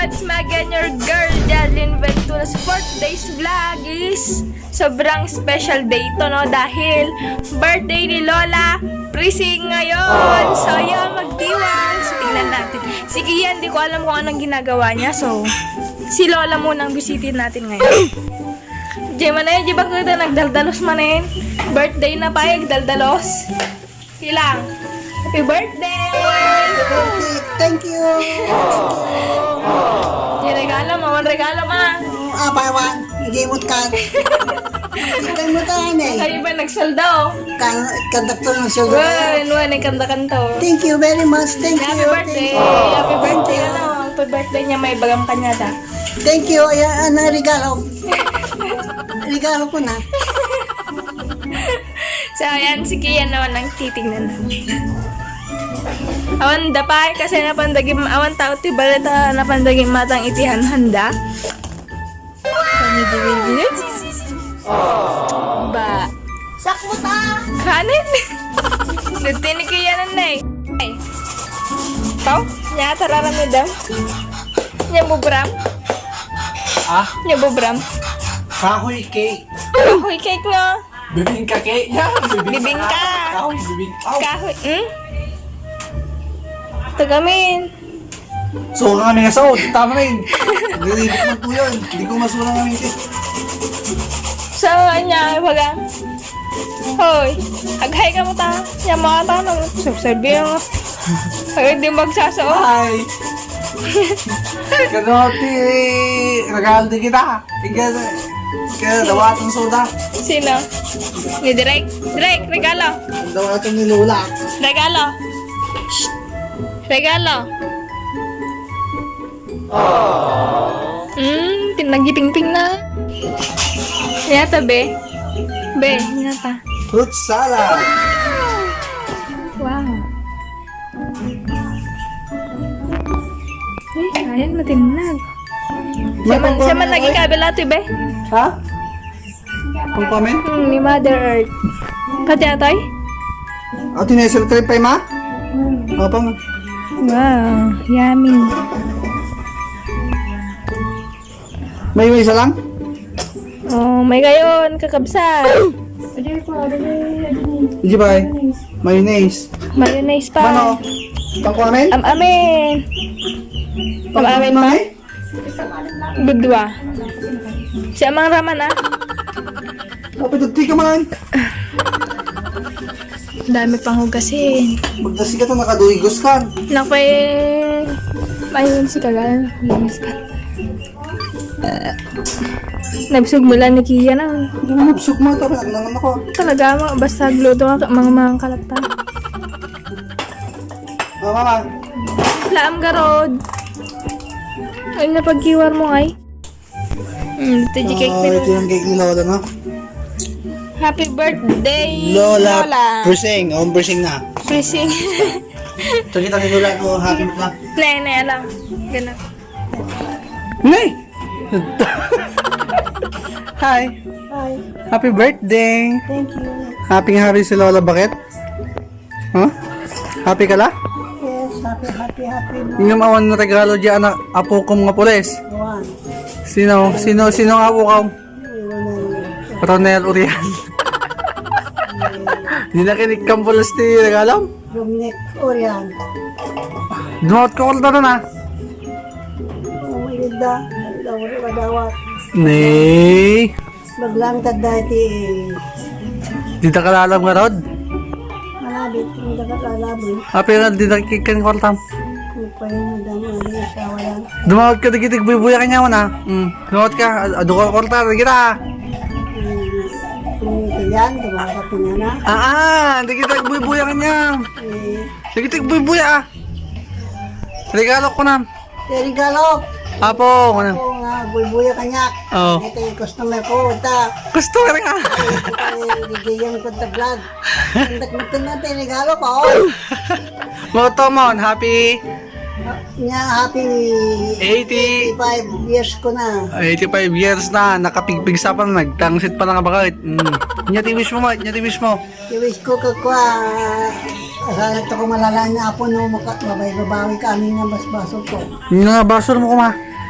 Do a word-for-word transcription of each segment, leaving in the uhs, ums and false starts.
It's me again, your girl, Jadeline Ventura. Sa fourth day's vlog is sobrang special day ito, no? Dahil birthday ni Lola Prising ngayon. So, yun, magdiwang. So, tingnan natin. Si Kian, di ko alam kung anong ginagawa niya. So, si Lola muna ang bisitin natin ngayon. Diyan man ay, di ba kita nagdaldalos manen? Birthday na pa, eh, nagdaldalos. Silang. Happy birthday! Thank you. Thank you. Di regalo mo, ang regalo ma. Ah, pawan. Hindi mo kan. Hindi mo kan eh. Kayo ba nagsalda, oh? Kan kandaktor ng sildo. Wan, wan, ang kanda-kanta, oh. Thank you very much. Thank Happy you. Birthday! Thank you. Happy birthday! Ano, happy birthday niya, may bagang kanyada. Thank you. Ayan, ano, regalo. Regalo ko na. So, ayan, si Kian naman ang titingnan. Awan da pa, kasi napandagim, awan tao ti balita, napandagim matang iti hanhanda. Ba? Sakmo ta! Kanin? Dito ni Kian na eh. Ay. Tao? Nya, tararam ni Dam. Nya bubram. Ah, Nya bubram. kahoy cake. Kahoy cake, no? Bibingka cake. Yan, Bibingka. Kahoy, bibingka. Aw, Kahoy, hmm? Tagamin. so kami nga saod. Tama rin. Nilibot man po yun. Hindi ko masura ng cake. So, anya, baga. Hoy, aghay ka mo ta. Nya, mga ta, nang, sabi yung, ay, di magsasao. Hi. Kano ti regalo di kita. Ika, ika, dawatan soda. Sino? Ni Drake. Drake, regalo. Dawatan ni Lola. Regalo. Regalo. Hmm, tinagipingping na. Yata, be. Be, yata. Fruit salad. Wow. Ay, ayan, matinag. Siya man, siya man naging kabila, ate, be. Ha? Ang pamen? Hmm, ni Mother Earth. Pati atay? Ate, na-circle pa, ma? Apa nga? Wow, yummy. May isa lang? Oh, may gayon, kakabsat. Hindi ba? Mayonnaise. Mayonnaise pa. Mano? Pangkuamen? Am-amen. Am-amen pa? Mami? Dudua. Si Amang Raman, ah. Kapit ti ka man. Dami pang hugasin. Magdasi ka to, nakaduigos ka. Nakay, ayun si Kagal. Nabsog mo lang ni Kian, ah. Nabsog mo, tapos nagnaman ako. Talaga mo, basta gluto ka, mga mga kalata. Oh, mama. Laam garod. Ay, napagkiwar mo ay. Hmm, ito di cake Oh, ni ito yung cake ni Lola, no? Happy birthday, Lola, Lola. Prising. Oh, Prising na. Prising. Ito kita ni Lola ko, happy na. Ne, ne, lang. Ganun. Nay! Hi! Hi. Happy birthday! Thank you. Happy nga happy si Lola. Bakit? Huh? Happy ka la? Yes, happy, happy, happy. Inyong awan na regalo di anak apo ko mga pulis. One. Sino? Sino? Sino nga apo ko? Ronel Urian. Hindi na kinikam pulis ti regalo? Dominic Orian. Dumawat ka kulta na. Ang maganda. Dawat, madawat. Nay! Maglangkad dati. Di ta kalalam nga rod? Malabit. Hindi ka kalabon. Api nga di ta kikan kulta. Ang pahinudang ang asawa yan. Dumawat ka digiti, buybuya ka niya wana. Mm. Dumawat ka, adu ka kulta, di kita. Kung ito yan, dumarating na na. Ah, ah, di kita buybuya ka niya. Eh, Di kita buybuya ah. Regalo ko na. Kaya regalo. Apo, ano? Ako nga, buybuya ka niya. Oh. Ito yung customer ko. Ta, Customer ka. ito yung bigyan ko sa vlog. Ang dakit na ito yung regalo ko. Moto mo, happy Niya, happy eighty. eighty-five years ko na. Eighty-five years na, nakapigpigsa pa, nagtangsit pa na kabakit. Mm. Nya ti wish mo, ma, nya ti wish mo. I-wish ko ka kwa, sana to ko malalaan nga apo no, maka-, mabay-babawi ka amin nga basbasol ko. Nga basol mo kuma.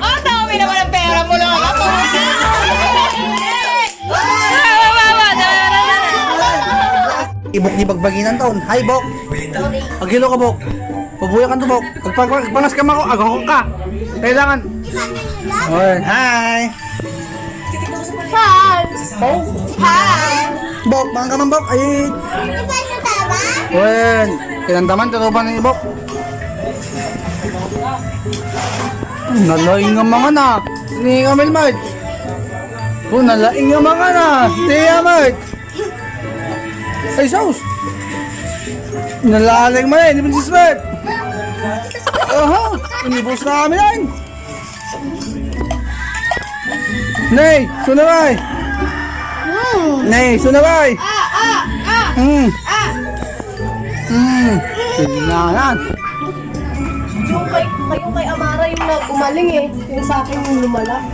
Oh, dami naman ang pera mo, Lola. Ibok ni Bagbaginan taon. Hi, Bok. Agilo ka, Bok. Pabuya ka to, Bok. Agpang-, agpangas ka, Mako. Agakok ka. Kailangan. Oy, hi. Bok, mangan ka man, Bok. Ay. Wen, kinantaman, karuban ni Bok. Nalaing nga mangan, ah. Ni Kamil, Mike. Oh, nalaing nga mangan, ah. Tiya, Mike. Ay, sus. Nalaing man, eh. Di ba, sis, Mike? Aha, inibus na kami yan. Nay, sunaway. Nay, sunaway. Ah, ah, ah. Mm. Ah. Mm. Tingnan. Yung kay, kayo kay Amara yung nag-umaling eh. Yung sa akin yung lumala.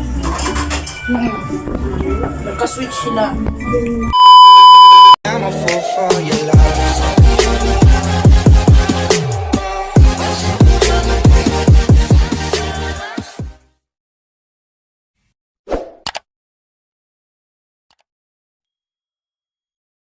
Nagka-switch sila. I'm a fool for your love.